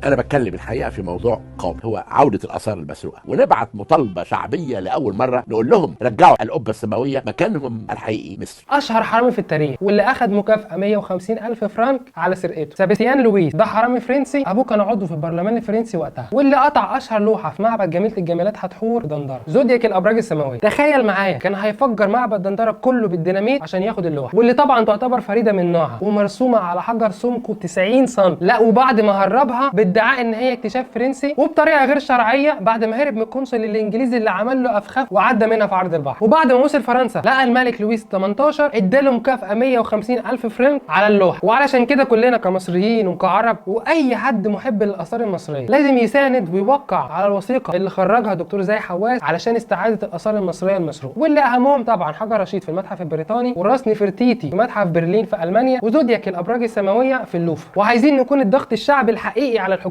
انا بتكلم الحقيقة في موضوع قومي، هو عوده الاثار المسروقه، ونبعت مطالبه شعبية لاول مرة نقول لهم رجعوا القبة السماوية مكانهم الحقيقي مصر. اشهر حرامي في التاريخ واللي اخذ مكافاة 150 الف فرنك على سرقته، سيباستيان لويس. ده حرامي فرنسي ابوه كان عضو في البرلمان الفرنسي وقتها، واللي قطع اشهر لوحة في معبد جميلة الجمالات حتحور دندره، زودياك الابراج السماوية. تخيل معايا كان هيفجر معبد دندره كله بالديناميت عشان ياخد اللوحة، واللي طبعا تعتبر فريدة من نوعها ومرسومه على حجر سمكة 90 سم. لا وبعد ما هربها بادعاء ان هي اكتشاف فرنسي وبطريقة غير شرعية، بعد ما هرب من القنصل الانجليزي اللي عمل له افخاخ وعدى منها في عرض البحر. وبعد ما وصل فرنسا لقى الملك لويس 18 اداله مكافاة 150 الف فرنك على اللوحة. وعلشان كده كلنا كمصريين وكعرب واي حد محب للاثار المصرية لازم يساند ويوقع على الوثيقة اللي خرجها دكتور زاهي حواس علشان استعاده الاثار المصرية المسروقه، واللي اهمهم طبعا حجر رشيد في المتحف البريطاني، وراس نفرتيتي في متحف برلين في المانيا، وزودياك الابراج السماوية في اللوفر. وعايزين نكون الضغط الشعبي الحقيقي على الحكومة